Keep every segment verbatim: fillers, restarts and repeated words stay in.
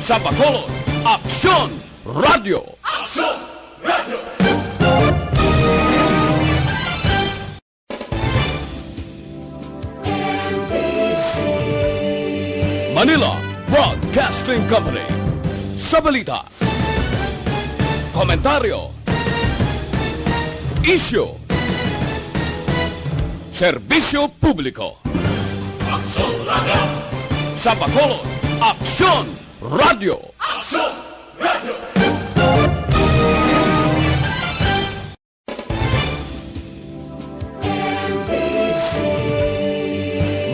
Sa Bacolod, Aksyon Radyo. Aksyon Radyo. Manila Broadcasting Company. Sa balita, komentaryo, isyu, serbisyo publiko. Aksyon Radyo. Sa Bacolod, Aksyon Radyo. Aksyon Radyo.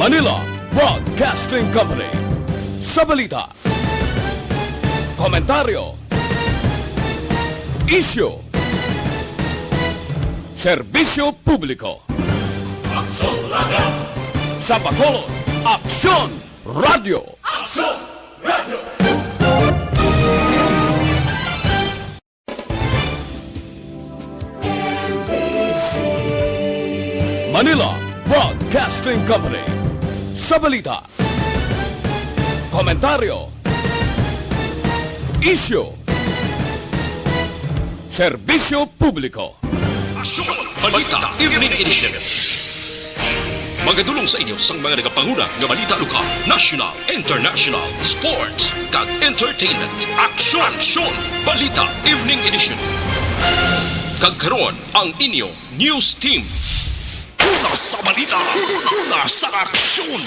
Manila Broadcasting Company. Sa balita, komentaryo, isyu, serbisyo publiko. Aksyon Radyo. Sa Bacolod, Aksyon Radyo. Aksyon Radyo. Manila Broadcasting Company. Sa balita, komentaryo, isyu, serbisyo publiko. Aksyon Balita Evening Edition. Magadulong sa inyo sang mga nagapanguna nga balita lokal, national, international, sports, kag entertainment. Aksyon! Aksyon! Balita Evening Edition. Kag karon, ang inyo news team. Una sa balita, una sa aksyon.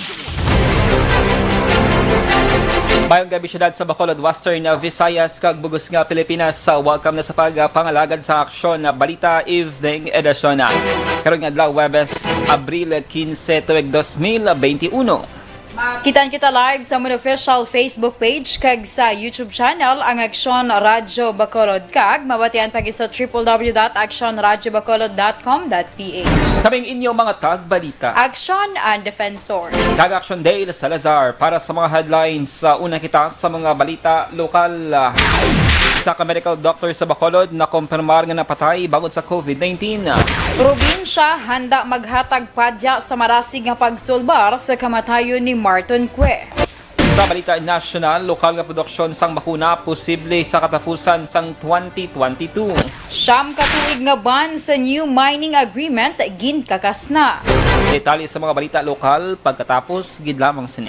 Mayong gabi, syudad sa Bacolod, Western Visayas, kag bug-os nga Pilipinas. Welcome na sa pagpangalagad sa Aksyon Balita Evening Edition. Karon nga adlaw, Huwebes, Abril quince, tuig dos mil veintiuno. Kitaan kita live sa amon official Facebook page kag sa YouTube channel, ang Aksyon Radyo Bacolod, kag mabatian pa gid sa triple W dot aksyon radyo bacolod dot com dot P H. Kaming inyo mga tagbalita. Action and Defensor. Kag Action Dale Salazar para sa mga headlines. Sa una kita sa mga balita lokal, ah, sa ka medical doctor sa Bacolod na kompirmar nga napatay bangod sa covid nineteen. Probinsya handa maghatag padya sa marasig nga pagsulbar sa kamatayon ni Marton Cue. Sa balita nasyonal, lokal nga produksyon sang bakuna posible sa katapusan sang twenty twenty-two. Siyam ka tuig nga ban sa new mining agreement ginkakas na. Detalye sa mga balita lokal pagkatapos gid lamang sini.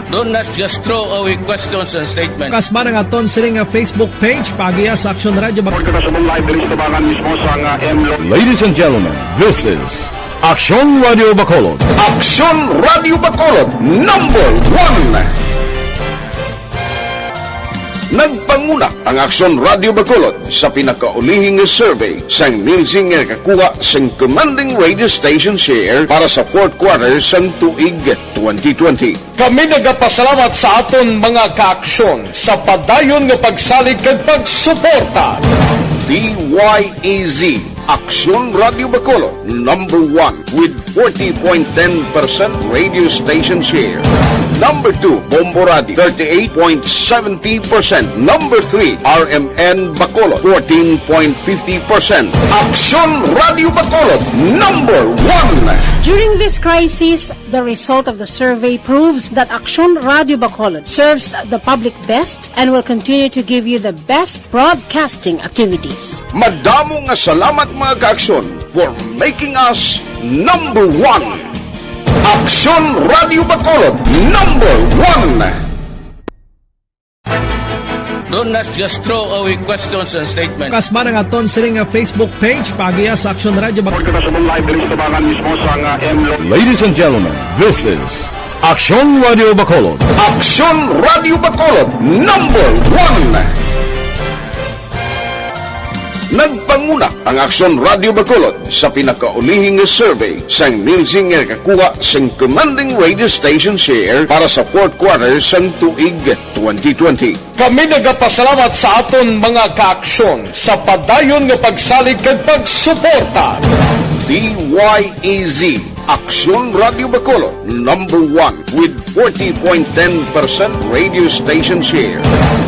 Don't just throw away questions and statements. Kasba na nga ton sini nga Facebook page, paagiha sa Aksyon Radyo Bac- Report ka na sa mong live diri sa tabangan mismo sa nga M Lo- Ladies and gentlemen, this is Aksyon Radyo Bacolod. Aksyon Radyo Bacolod, number one. Nagpanguna ang Aksyon Radyo Bacolod sa pinakaulihi nga survey sang Nielsen nga nakakuha sang commanding radio station share para sa fourth quarter sang tuig twenty twenty. Kami nagapasalamat sa aton mga kaaksyon sa padayon nga pagsalig kag pagsuporta. D Y A Z, Aksyon Radyo Bacolod, number one with forty point ten percent radio station share. Number two, Bombo Radio, thirty-eight point seventy percent. Number three, R M N Bacolod, fourteen point fifty percent. Aksyon Radyo Bacolod, number one. During this crisis, the result of the survey proves that Aksyon Radyo Bacolod serves the public best and will continue to give you the best broadcasting activities. Madamo nga salamat, mga kaaksyon, for making us number one. Aksyon Radyo Bacolod, number one. Don't just throw away questions and statements. Kasba na nga ton sini nga Facebook page, paagiha sa Aksyon Radyo Bac- Report ka na sa mong live diri sa tabangan mismo sa nga M Lo- Ladies and gentlemen, this is Aksyon Radyo Bacolod. Aksyon Radyo Bacolod, number one. Nagpanguna ang Aksyon Radyo Bacolod sa pinakaulihi nga survey sang Nielsen nga nakakuha sang commanding radio station share para sa fourth quarter sang tuig twenty twenty. Kami nagapasalamat sa aton mga kaaksyon sa padayon nga pagsalig kag pagsuporta. D Y A Z, Aksyon Radyo Bacolod, number one with forty point ten percent radio station share.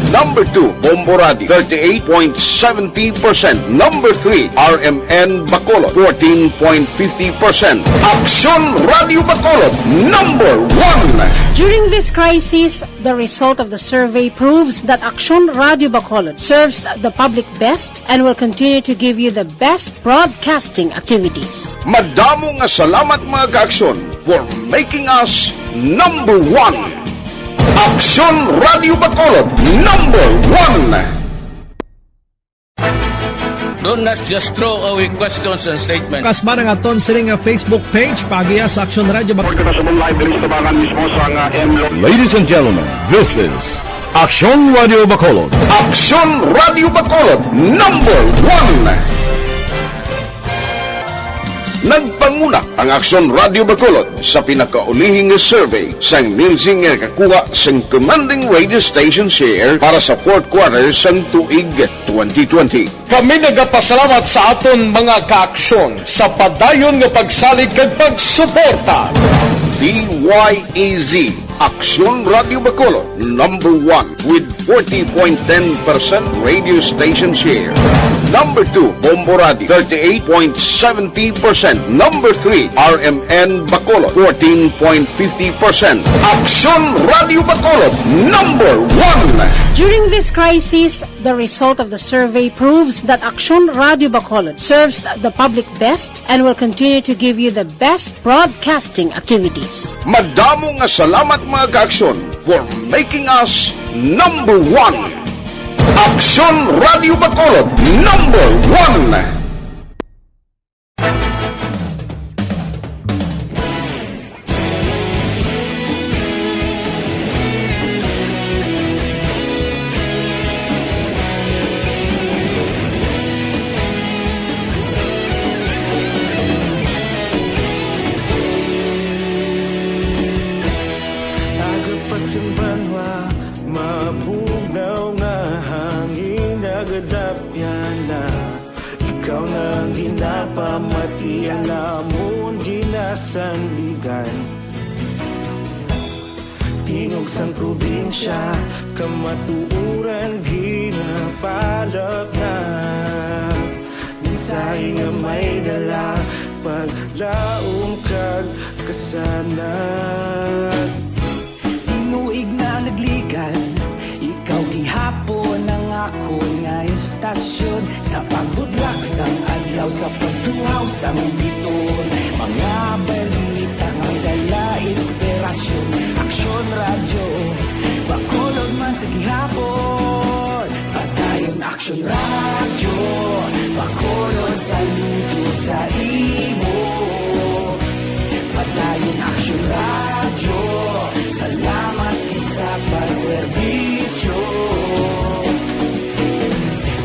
Number two, Bombo Radio, thirty-eight point seventy percent. Number three, R M N Bacolod, fourteen point fifty percent. Aksyon Radyo Bacolod, number one. During This crisis, the result of the survey proves that Aksyon Radio Bacolod serves the public best and will continue to give you the best broadcasting activities. Madamo nga salamat, mga ka-Aksyon, for making us number one. Aksyon Radio Bacolod, number one. Don't not just throw away questions and statements. Kasba nga aton sini nga Facebook page, paagiha sa Aksyon Radio Bak- Kita sa live diri sa tabangan mismo sa nga M L O. Ladies and gentlemen, this is Aksyon Radio Bacolod. Aksyon Radio Bacolod, number one. Nagpanguna ang Aksyon Radio Bacolod sa pinakaulihi nga survey sang Nielsen nga nakakuha sang commanding radio station share para sa fourth quarter sang tuig twenty twenty. Kami nagapasalamat sa aton mga ka-Aksyon sa padayon nga pagsalig kag pagsuporta. D Y E Z, Aksyon Radio Bacolod, number one with forty point ten percent radio station share. Number two, Bombo Radio, thirty-eight point seventy percent. Number three, R M N Bacolod, fourteen point fifty percent. Aksyon Radio Bacolod, number one. During this crisis, the result of the survey proves that Aksyon Radio Bacolod serves the public best and will continue to give you the best broadcasting activities. Madamo nga salamat, mga ka-Aksyon, for making us number one. Aksyon Radio Bacolod, number one. Aga pa sa banwa, mabugnaw nga hangin, nagadapyan na. Ikaw na ang ginapamatian namon ginasandigan. Tingog sang probinsya, kamatuoran ginapalapnag. Mensahe nga may dala, paglaom kag kasanag. Tinuig na nagligan, ikaw gihapon ang akon nga istasyon. Sa pagbudlak sang adlaw, sa pagtuhaw sang biton, mga balita nga dala inspirasyon. Aksyon Radyo Bacolod man sa gihapon. Padayon Aksyon Radyo, Bacolod, saludo sa imo. Padayon Aksyon Radyo, salamat gid sa pagserbisyo.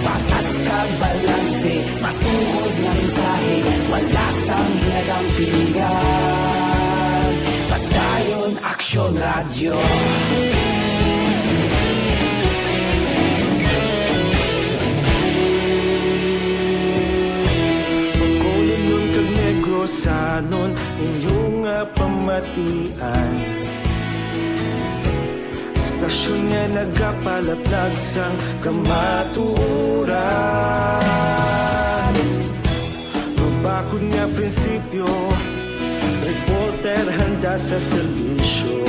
Patas kag balanse, matuod nga mensahe, wala sang ginadampingan. Padayon Aksyon Radyo. Bacolodnon kag Negrosanon, inyo nga pamatian. Istasyon nga nagapalaplag sang kamatuoran. Mabakod nga prinsipyo, reporter handa sa serbisyo.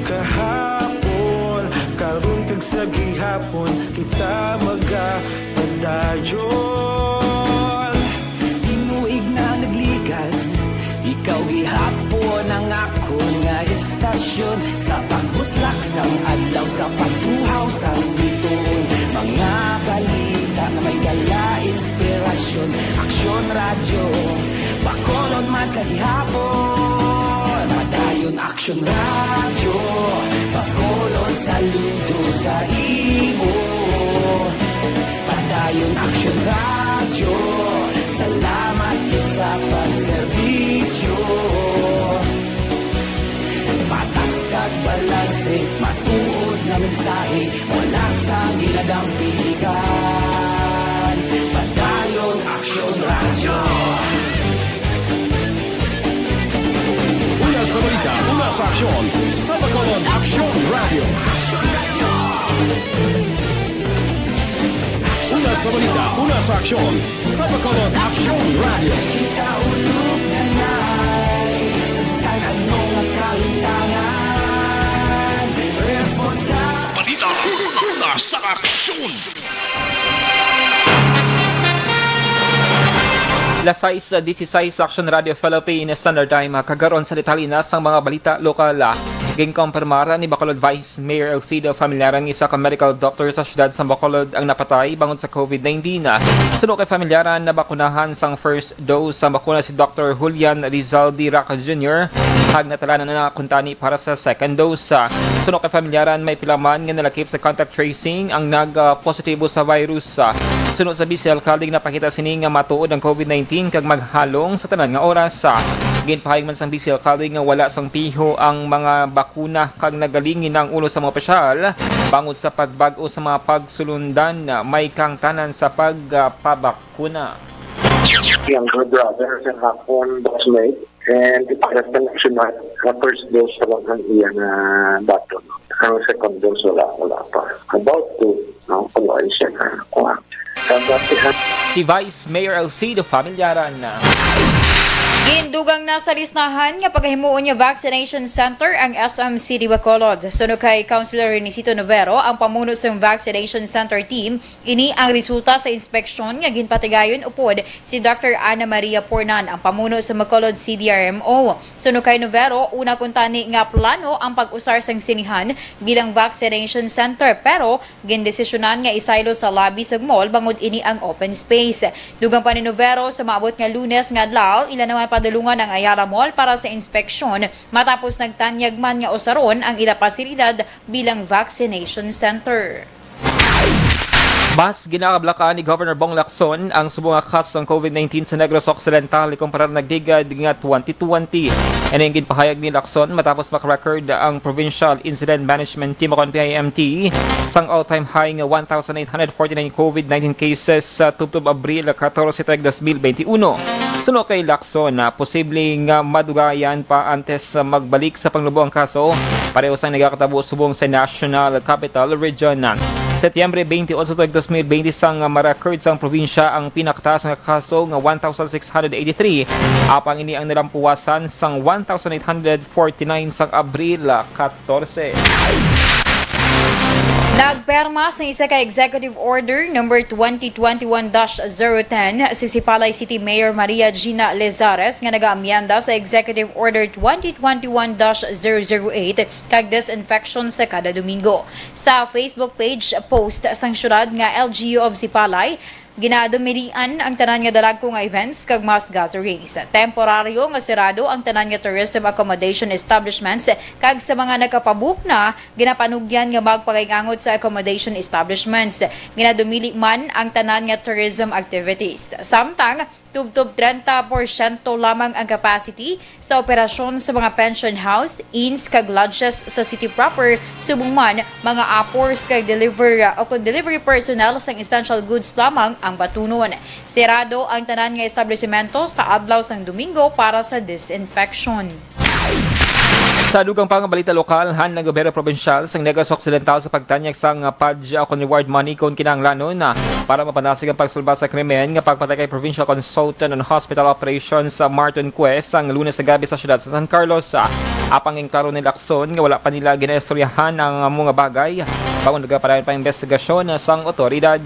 Kahapon, karon kag sa gihapon, kita magapadayon. Tinuig na nagligan, ikaw gihapon ang akon nga istasyon. Sa pagbutlak sang adlaw, sa pagtuhaw sang biton, mga balita nga may dala inspirasyon. Aksyon Radyo Bacolod man sa gihapon. Padayon Aksyon Radyo Bacolod, saludo sa imo. Padayon Aksyon Radyo, salamat gid sa pagserbisyo. Patas kag balanse, matuod nga mensahe, wala sang ginadampigan. Padayon Aksyon Radyo. Una sa balita, una sa aksyon, sa Bacolod Aksyon Radyo. Una sa balita, una sa aksyon, sa Bacolod Aksyon Radyo. Kita ulog na nay, sa ano nga kahintangan. Aksyon! Las sais dieciséis, Action Radio Philippine Standard Time. Kagaron sa detalye na sang mga balita lokal. Ginkumpirmar ni Bacolod Vice Mayor Elcido Familiaran nga isa ka medical doctor sa siyudad sa Bacolod ang napatay bangod sa covid nineteen. Suno kay Familiaran, nabakunahan sang first dose sa bakuna si Doctor Julian Rizaldi Raca Junior, kag natalanan na kuntani para sa second dose. Suno kay Familiaran, may pila man nga nalakip sa contact tracing ang nag-positibo sa virus. Suno sa Vice Alcalde, napakita sini nga matuod ang covid nineteen kag maghalong sa tanan nga oras. Ginpahayag man sang Vice Alcalde nga wala sang piho ang mga bakuna kag nagalingin ang ulo sa mga opisyal bangod sa pagbag-o sa mga pagsulundan, may kangtanan sa pagpabakuna. Younger brother sa akon batchmate, and ipares na siya na first dose pa lang ang iya nga baton. Ang second dose, wala, wala pa. About to, no? Kung ano siya na, kuha. Ang dati, ha? Si Vice Mayor Elcido Familiaran. Gindugang na sa listahan nga pagahimuon nga vaccination center ang S M City Bacolod. Suno kay Councilor Renisito Novero, ang pamuno sang vaccination center team, ini ang resulta sa inspeksyon nga ginpatigayon upod si Doctor Ana Maria Pornan, ang pamuno sa Bacolod C D R M O. Suno kay Novero, una kuntani nga plano ang pag-usar sang sinihan bilang vaccination center, pero gindesisyonan nga isaylo sa lobby sa mall bangod ini ang open space. Dugang pa ni Novero, sa maabot nga Lunes nga adlaw, ila naman padulungan ang Ayala Mall para sa inspeksyon matapos nagtanyag man nga usaron ang ila pasilidad bilang vaccination center. Mas ginakablakaan ni Governor Bong Lacson ang subong nga kaso sang covid nineteen sa Negros Occidental kumpara nagligad nga twenty twenty. Ini ang ginpahayag ni Lacson matapos maka-record ang Provincial Incident Management Team o P I M T sang all-time high nga one thousand eight hundred forty-nine covid nineteen cases sa tubtob Abril katorse tuig dos mil benti uno. Suno kay Lacson, na posible nga madugayan pa antes sa magbalik sa pangnubo ang kaso, pareho sang nagakatabo subong sa National Capital Region. Setyembre twenty-eight tuig dos mil benti, sang ma-record sang probinsya ang pinakataas nga kaso nga one thousand six hundred eighty-three, apang ini ang nalampuwasan sang one thousand eight hundred forty-nine sang Abril katorse. Nagperma sa isa ka Executive Order Number twenty twenty-one dash zero ten si Sipalay City Mayor Maria Gina Lezares, nga nagaamyenda sa Executive Order twenty twenty-one dash zero zero eight kag disinfection sa kada Domingo. Sa Facebook page post sang syudad nga L G U of Sipalay, ginadumilian ang tanan nga dalagko nga events kag mass gatherings. Temporaryo nga sirado ang tanan nga tourism accommodation establishments, kag sa mga nakapabook na, ginapanugyan nga magpakaingangot sa accommodation establishments. Ginadumili man ang tanan nga tourism activities. Samtang, tubtob treinta porsyento lamang ang capacity sa operasyon sa mga pension house, inns, kag lodges sa city proper, subong man mga uppers kag deliver o kon delivery personnel sang essential goods lamang ang batunon. Sirado ang tanan nga establisemento sa adlaw sang Domingo para sa disinfection. Sa dugang pa nga balita lokal, han ang gobyerno probinsyal sang Negros Occidental sa pagtanyag sang PADYA o kon reward money kon kinahanglanon na para mapanasig ang pagsulba sa krimen nga pagpatay kay Provincial Consultant on Hospital Operations sa Martin Quez sang Lunes sa gabi sa siyudad sa San Carlos. Apang ginklaro ni Lacson nga wala pa nila ginaistoryahan ang mga bagay, bangod nagapadayon pa ang investigasyon sang otoridad.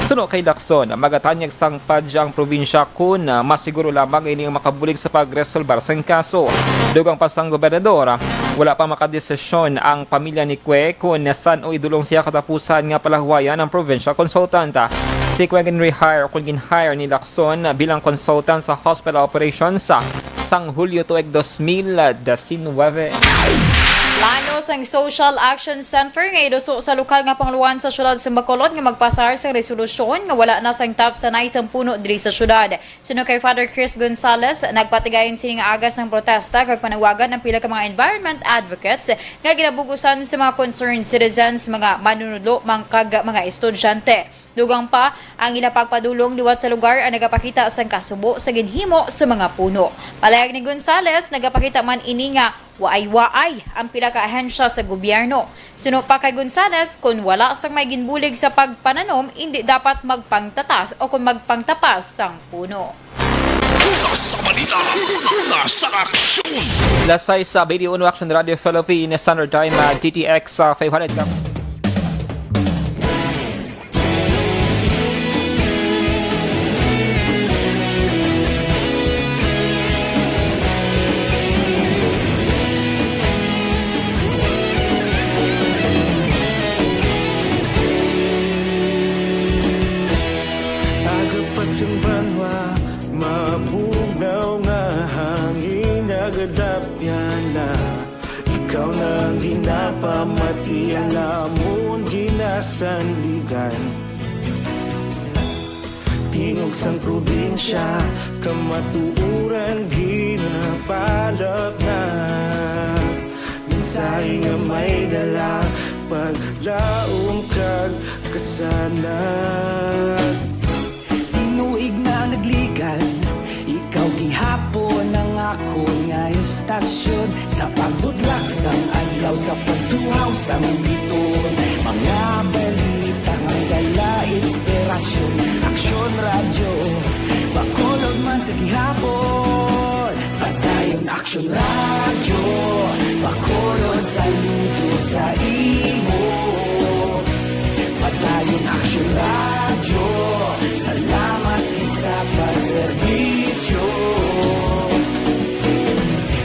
Suno kay Lacson, magatanyag sang PADYA ang probinsya kon masiguro lamang ini ang makabulig sa pagresolbar sang kaso. Dugang pa sang gobernador, wala pa makadesisyon ang pamilya ni Kwe kon san-o idulong siya katapusan nga palahuwayan ang provincial consultant. Si Kwe gin-rehire o kon gin-hire ni Lacson bilang consultant sa hospital operations sang Hulyo tuig dos mil disinwebe. Plano sang Social Action Center nga iduso sa lokal nga panguluan sa siyudad sa Bacolod nga magpasar sang resolusyon nga wala na sang tap sanay sang puno diri sa siyudad. Suno kay Father Chris Gonzalez, nagpatigayon sini nga agas sang protesta kag panawagan ang pila ka mga environment advocates nga ginabugusan sa mga concerned citizens, mga manunudlo, man kag mga estudyante. Dugang pa, ang ila pagpadulong liwat sa lugar ang nagapakita sang kasubo sa ginhimo sa mga puno. Palayag ni Gonzalez, nagapakita man ini nga waay-waay ang pila ka ahensya sa gobyerno. Suno pa kay Gonzalez, kon wala sang may ginbulig sa pagpananom, indi dapat magpangtatas o kon magpangtapas sang puno. Una sa balita, una sa aksyon. Las sais sa B D O Action Radio Philippines Standard Time, ah, D T X, ah, five hundred. Ikaw nang ginapamatian namon ginasandigan. Tingog sang probinsya, kamatuoran ginapalapnag. Mensahe nga may dala, paglaom kag kasanag. Tinuig na nagligan, ikaw gihapon ang akon nga istasyon. Sa pagbudlak sang adlaw, sa pagtuhaw sang bituon, mga balita may dala inspirasyon. Aksyon Radyo, Bacolod man sa gihapon. Padayon Aksyon Radyo, Bacolod, saludo sa imo. Padayon Aksyon Radyo, salamat gid sa pagserbisyo.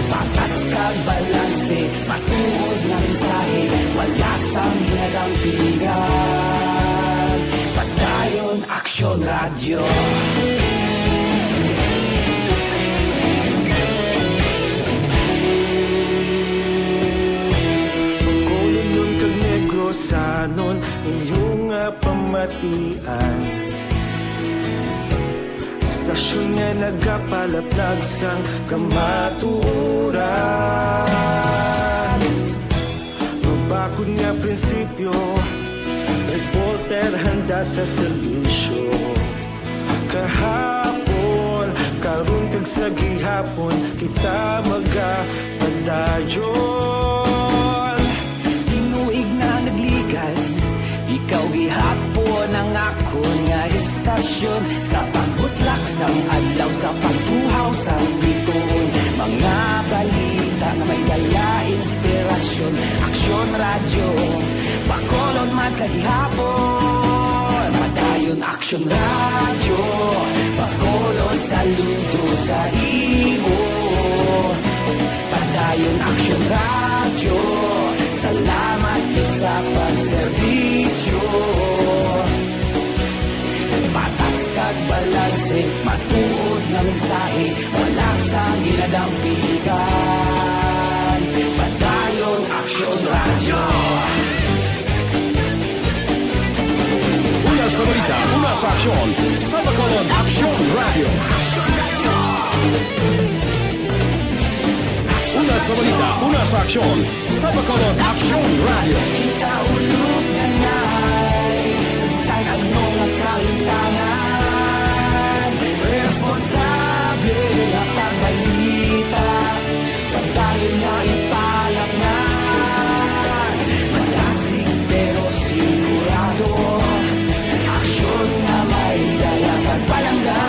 Patas kag balanse, matuod nga mensahe, wala sang ginadampigan. Padayon Aksyon Radyo. Bacolodnon kag Negrosanon, inyo nga pamatian. Istasyon nga nagapalapnag sang kamatuoran. Mabakod nga prinsipyo, reporter handa sa serbisyo. Kahapon, karon, kag sa gihapon, kita magapadayon. Tinuig na nagligan, ikaw gihapon ang akon nga istasyon. Sa pagbutlak sang adlaw, sa pagtuhaw sang bituon, mga balita nga may dala inspirasyon. Aksyon Radyo, Bacolod man sa gihapon. Padayon Aksyon Radyo, Bacolod, saludo sa imo. Padayon Aksyon Radyo, salamat gid sa pagserbisyo. Patas kag balanse, matuod nga mensahe, wala sang ginadampigan. Padayon Aksyon Radyo. Una sa balita, una sa aksyon, sa Bacolod Aksyon Radyo. Una sa balita, una sa aksyon, sa Bacolod Aksyon Radyo. Kita ulog na ngay, sa bisan ano nga kahimtangan, responsable nga pagbalita. Padayon nga ipalapngan, malasig pero sigurado. Aksyon nga may dala kag palangga.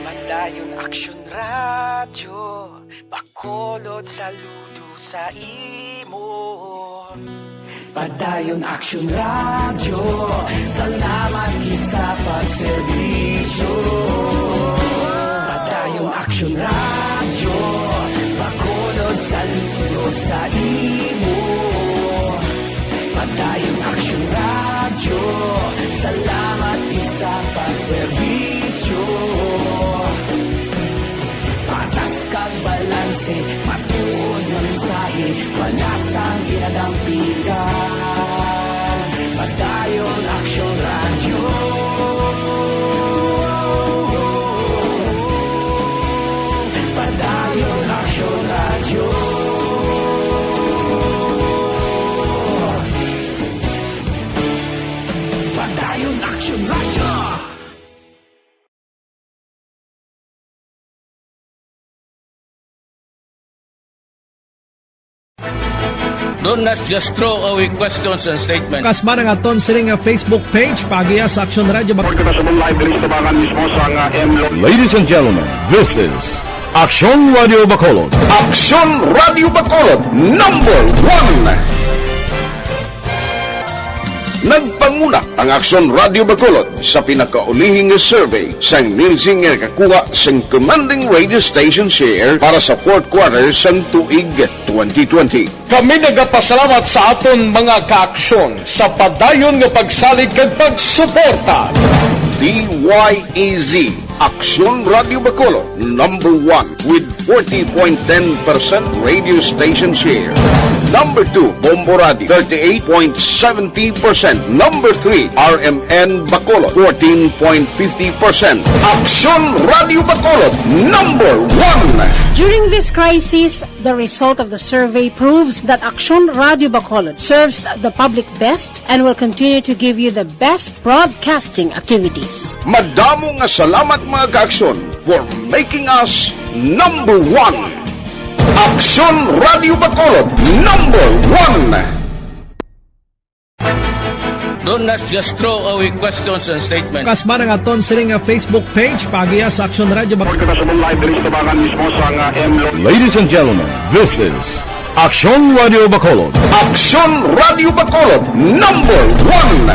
Padayon Aksyon Radyo, Bacolod, saludo sa imo. Padayon Aksyon Radyo, salamat gid sa pagserbisyo. Padayon Aksyon Radyo, Bacolod, saludo sa imo. Padayon Aksyon Radyo, salamat gid sa pagserbisyo. Patas kag balanse, matuod nga mensahe, wala sang ginadampigan. Padayon Aksyon Radyo. Padayon Aksyon Radyo. Padayon Aksyon Radyo. Do not just throw away questions and statements. Kasba nga aton sini nga Facebook page, paagiha sa Aksyon Radyo Bac- Report kita sa mong live diri sa tabangan mismo sa nga M Lo- Ladies and gentlemen, this is Aksyon Radyo Bacolod. Aksyon Radyo Bacolod, number one. Nagpanguna ang Aksyon Radio Bacolod sa pinakaulihi nga survey sang Nielsen nga nakakuha sang commanding radio station share para sa fourth quarter sang tuig twenty twenty. Kami nagapasalamat sa aton mga kaaksyon sa padayon nga pagsalig kag pagsuporta. D Y E Z, Aksyon Radio Bacolod, number one with forty point ten percent radio station share. Number two, Bombo Radio, thirty-eight point seventy percent. Number three, R M N Bacolod, fourteen point fifty percent. Aksyon Radio Bacolod, number one. During this crisis, the result of the survey proves that Aksyon Radio Bacolod serves the public best and will continue to give you the best broadcasting activities. Madamo nga salamat, mga kaaksyon, for making us number one. Aksyon Radio Bacolod, number one. Don't not just throw away questions and statements. Kasman ang aton sini nga Facebook page, paagiha sa Aksyon Radio Bacolod. Report ka sa live diri sa Tabangan mismo sa nga M Lo- Ladies and gentlemen, this is Aksyon Radio Bacolod. Aksyon Radio Bacolod, number one.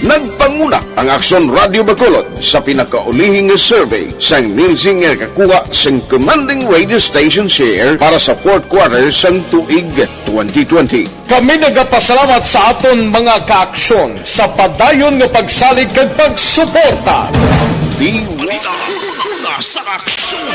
Nagpanguna ang Aksyon Radio Bacolod sa pinakaulihi nga survey sang Nielsen nga nakakuha sang commanding radio station share para sa fourth quarter sang tuig twenty twenty. Kami nagapasalamat sa aton mga kaaksyon sa padayon nga pagsalig kag pagsuporta. Di Balita Una sa Aksyon.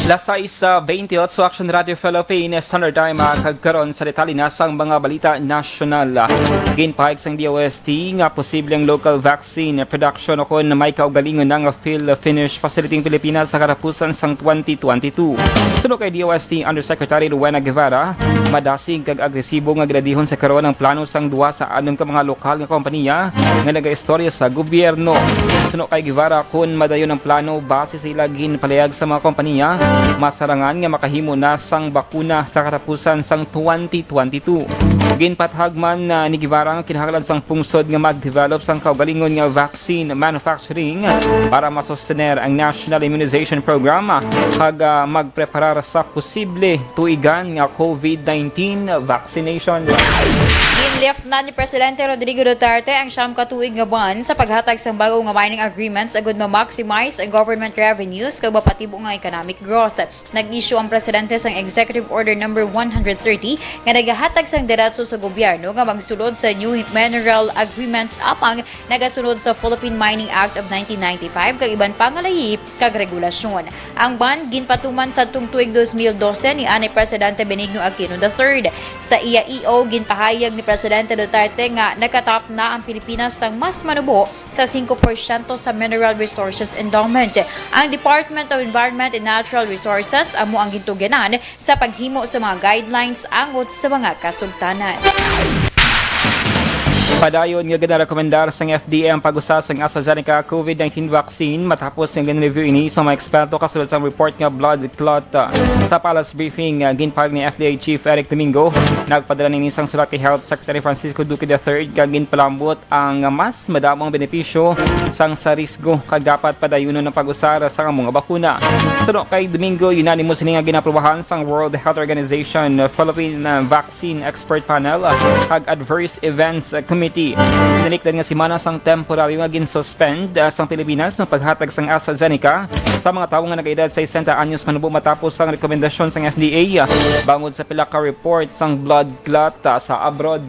Las sais, ah, veintiocho, Action Radio Philippines, Standard Time, ah, kag karon sa detalye na sang mga balita nasyonal. Ah, ginpahayag sang D O S T nga posible ang local vaccine production o kon may kaugalingon na nga fill finish facility ang Pilipinas sa katapusan sang twenty twenty-two. Suno kay D O S T Undersecretary Rowena Guevara, madasig kag agresibo nga gradihon sa karon ang plano sang duha sa anom ka mga lokal nga kompanya nga nagaistorya sa gobyerno. Suno kay Guevara, kun madayon ang plano, base sa ila ginpalayag sa mga kompanya, masarangan nga makahimo na sang bakuna sa katapusan sang twenty twenty-two. Ginpatahag man, ah, ni Guevara ang kinahanglan sang pungsod nga mag-develop sang kaugalingon nga vaccine manufacturing para masustener ang National Immunization Program, ah, kag, ah, magpreparar sa posible tuigan nga COVID nineteen vaccination. Ginlift na ni Presidente Rodrigo Duterte ang siyam ka tuig nga ban sa paghatag sang bag-o nga mining agreements agud ma-maximize ang government revenues kag mapatibo nga economic growth. Nag-issue ang presidente sang Executive Order Number one hundred thirty nga nagahatag sang diretso sa gobyerno nga magsulod sa new mineral agreements apang nagasunod sa Philippine Mining Act of nineteen ninety-five kag iban pa nga layi kag regulasyon. Ang ban ginpatuman sadtong tuig dos mil dose ni anay Presidente Benigno Aquino the third. Sa iya E O, ginpahayag ni Presidente Duterte nga nakatap na ang Pilipinas sang mas manubo sa singko porsyento sa mineral resources endowment. Ang Department of Environment and Natural Resources amo ang gintugyanan sa paghimo sa mga guidelines angot sa mga kasugtanan. Padayon nga ginarekomendar sang F D A ang pag-usa sang AstraZeneca COVID nineteen vaccine matapos nga gin-review ini sa mga eksperto kasulod sang report nga blood clot. Sa palace briefing, ah, ginpahayag ni F D A Chief Eric Domingo, nagpadala nini sang sulat kay Health Secretary Francisco Duque the third kag ginpalambot ang mas madamong benepisyo sang sa risgo kag dapat padayunon ang pag-usar sang amo nga bakuna. Suno kay Domingo, unanimous ini nga ginaaprubahan sang World Health Organization Philippine Vaccine Expert Panel kag Adverse Events Committee. Tinalikdan nga semana sang temporaryo nga ginsuspend, ah, sang Pilipinas ang paghatag sang AstraZeneca sa mga tawo nga nag-edad sesenta anyos manubo matapos sang rekomendasyon sang F D A, ah, bangod sa pila ka report sang blood clot, ah, sa abroad.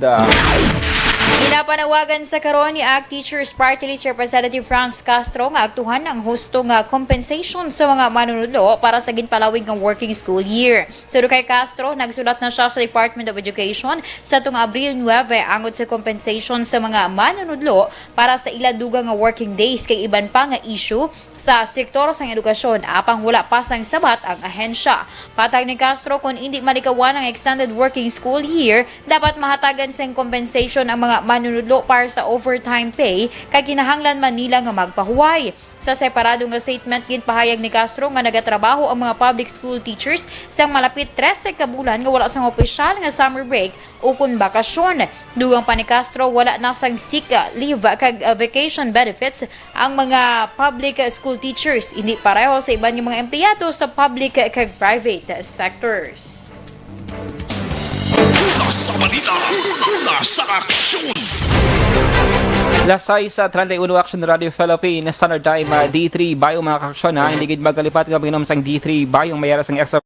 Ginapanawagan sa karon ni ACT Teachers Party List Representative Franz Castro nga aktuhan ang husto nga compensation sa mga manunudlo para sa ginpalawig nga working school year. Suno kay Castro, nagsulat na siya sa Department of Education sa tunga Abril nuebe angot sa compensation sa mga manunudlo para sa ila dugang nga working days kag iban pa nga issue sa sektor sang edukasyon, apang wala pa sang sabat ang ahensya. Patag ni Castro, kon indi malikawan ang extended working school year, dapat mahatagan sing compensation ang mga manunudlo para sa overtime pay, kag kinahanglan man nila nga magpahuway. Sa separado nga statement, ginpahayag ni Castro nga nagatrabaho ang mga public school teachers sang malapit trese ka bulan nga wala sang opisyal nga summer break ukon bakasyon. Dugang pa ni Castro, wala na sang sick leave kag, uh, vacation benefits ang mga public school teachers, hindi pareho sa iban nga mga empleyado sa public kag private sectors. Una sa balita, una sa aksyon. Las sais treinta y uno, Action Radio Philippines, Standard Time, ah, D three Bayong, mga kaaksyon, ha. Hindi gid magkalipat nga pag-inom sang D three Bayong, may ara sang extra.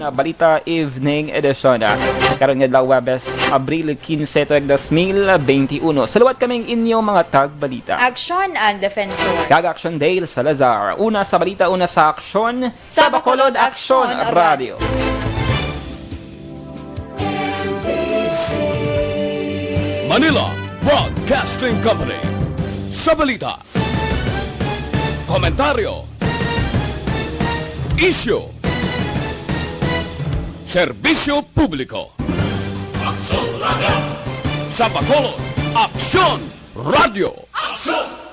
Na Balita Evening Edition, ah, karon nga adlaw, Huwebes, Abril quince, tuig dos mil veintiuno. Sa liwat kaming inyo mga tagbalita. Aksyon ang defensor. Kag Action Dale Salazar. Una sa balita, una sa aksyon. Sa Bacolod, Aksyon Radio. Manila Broadcasting Company. Sa balita, komentaryo, isyu, serbisyo publiko. Aksyon Radio. Sa Bacolod, Aksyon Radio. Aksyon!